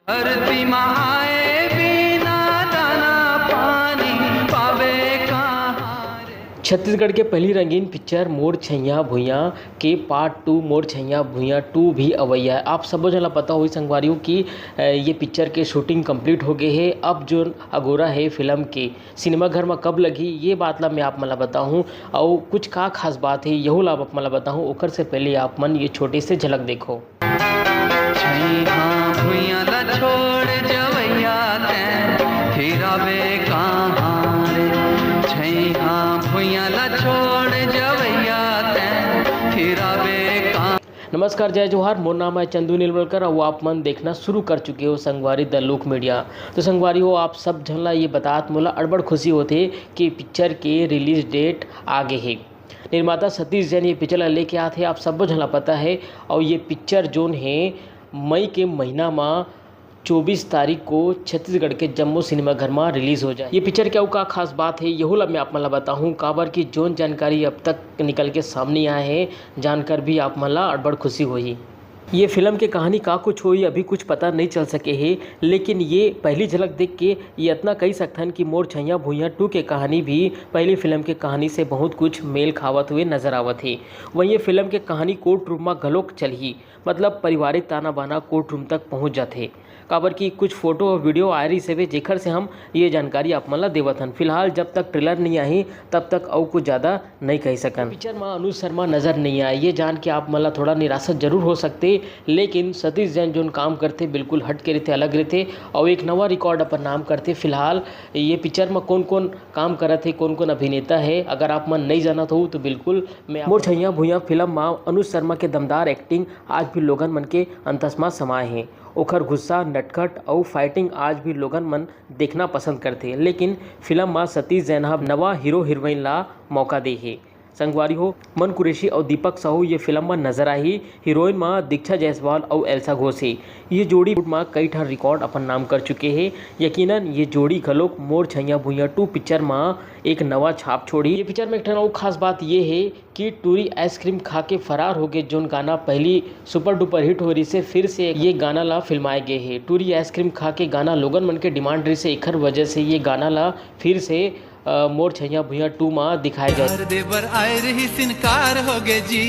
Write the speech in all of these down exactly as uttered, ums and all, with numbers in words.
धरती म आए बिना दाना पानी पावे कहाँ रे। छत्तीसगढ़ के पहली रंगीन पिक्चर मोर छैया भुइया के पार्ट टू, मोर छैया भुइया टू भी अवैया है। आप सबो झन ला पता होही संगवारियों कि अ, ये पिक्चर के शूटिंग कंप्लीट हो गए है। अब जो अगोरा है फिल्म के, सिनेमाघर म कब लगही, ये बात ला मैं आप मन ला बताहूँ, अउ कुछ का खास बात है, यहू ला आप मन ला बताहूँ। ओकर से पहले आप मन ये छोटे से झलक देखो। छैहा भुइयां ला छोड़ जवैया तैं, फिरावे कहाँ रे? छैहा भुइयां ला छोड़ जवैया तैं, फिरावे कहाँ। नमस्कार, जय जोहार, मोर नाम है चंदू नीलमलकर, अउ आप मन देखना शुरू कर चुके हो संगवारी द लुक मीडिया। तो संगवारी हो, आप सब झन ला ये बतात मोला अड़बड़ खुशी होथे कि पिक्चर के रिलीज डेट आ गे हे। निर्माता सतीश जैन ये पिक्चर ला लेके आत हे, आप सब्बो झन ला पता हे। अउ ये पिक्चर जोन हे, मई के महीना म चौबीस तारीख को छत्तीसगढ़ के जम्मो सिनेमाघर म रिलीज हो जाए। ये पिक्चर के अउ का खास बात हे, यहू ला मैं आप मन ला बताहूँ, काबर कि जोन जानकारी अब तक निकल के सामने आए हे, जानकर भी आप मन ला अड़बड़ खुशी होही। ये फिल्म के कहानी का कुछ होही, अभी कुछ पता नहीं चल सके हे, लेकिन ये पहली झलक देख के ये अतना कही सकथन कि मोर छैया भुइयां टू के कहानी भी पहली फिल्म के कहानी से बहुत कुछ मेल खावत हुए नजर आवत हे। वहीं ये फिल्म के कहानी कोर्ट रूम म घलोक चलही, मतलब पारिवारिक ताना बाना कोर्ट रूम तक पहुंच जाथे, काबर कि कुछ फोटो और वीडियो आए रहिस हवे, जेखर से हम ये जानकारी आप मन ला देवत हन। फिलहाल जब तक ट्रेलर नहीं आही, तब तक अउ कुछ ज्यादा नहीं कह सकन। पिक्चर म अनुज शर्मा नजर नहीं आए, ये जान के आप मन ला थोड़ा निराशा जरूर हो सकथे, लेकिन सतीश जैन जोन काम करथे, बिल्कुल हट के रहिथे, अलग रहिथे, अउ एक नवा रिकॉर्ड अपन नाम करथे। फिलहाल ये पिक्चर म कौन कौन काम करत हे, कौन कौन अभिनेता हे, अगर आप मन नहीं जानत हो तो बिल्कुल मैं आप मोर छैया भुइयां फिल्म म अनुज शर्मा के दमदार एक्टिंग आज भी लोगन मन के अंतस म समाए हे। ओखर गुस्सा, नटखट अउ फाइटिंग आज भी लोगन मन देखना पसंद करथे, लेकिन फिल्म म सतीश जैन ह नवा हीरो हीरोइन ला मौका दे हे। संगवारी हो, मन कुरैशी अउ दीपक साहू ये फिल्म म नजर आही। हीरोइन म दीक्षा जायसवाल अउ एल्सा घोष हे। ये जोड़ी बॉलीवुड म कई ठन रिकॉर्ड अपन नाम कर चुके हे। यकीनन ये जोड़ी घलोक मोर छैया भुइयां टू पिक्चर म एक नवा छाप छोड़ही। ये पिक्चर म एक ठन अउ खास बात ये हे कि टूरी आइसक्रीम खा के फरार हो गे जोन गाना पहली सुपर डुपर हिट हो रहिस हे, फिर से ये गाना ला फिल्माए गे हे। टूरी आइसक्रीम खा के गाना लोगन मन के डिमांड रहिस हे, एखर वजह से ये गाना ला फिर से, अ, मोर छैया भुइयां टू म दिखाए जाए। प्यार देबर आए रहिस इनकार हो गे जी,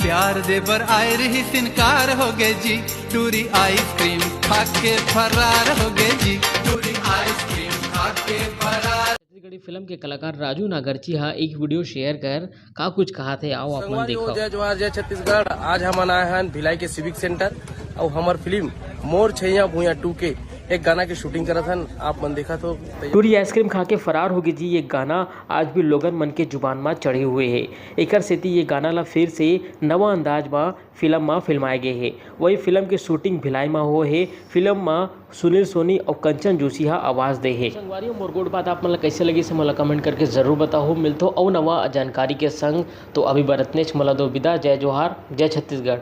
प्यार देबर आए रहिस इनकार हो गे जी, टूरी आइसक्रीम खा के फरार हो गे जी, टूरी आइसक्रीम खा के फरार। छत्तीसगढ़ी फिल्म के कलाकार राजू नागरची हा एक वीडियो शेयर कर का कुछ कहा थे, आओ आप मन संगवारी हो, देखो। जय जोहार, जय छत्तीसगढ़। आज हमन आए हन भिलाई के सिविक सेंटर अउ हमर फिल्म मोर छैया भुइयां टू के एक गाना के शूटिंग करत हन, आप मन देखत हो। टूरी आइसक्रीम खा के फरार हो गे जी, ये गाना आज भी लोगन मन के जुबान म चढ़े हुए हे। एकर सेती ये गाना ला फिर से नवा अंदाज म फिल्म म फिल्माए गे हे। वही फिल्म के शूटिंग भिलाई म हो हे। फिल्म म सुनील सोनी अउ कंचन जोशी ह आवाज दे हे। संगवारी हो, मोर गोठ बात आप मन ला कइसे लगिस हे, मोला कमेंट करके जरूर बताहू। मिलथो अउ नवा जानकारी के संग। तो अभी बर अतनेच, मोला दो बिदा। जय जोहार, जय छत्तीसगढ़।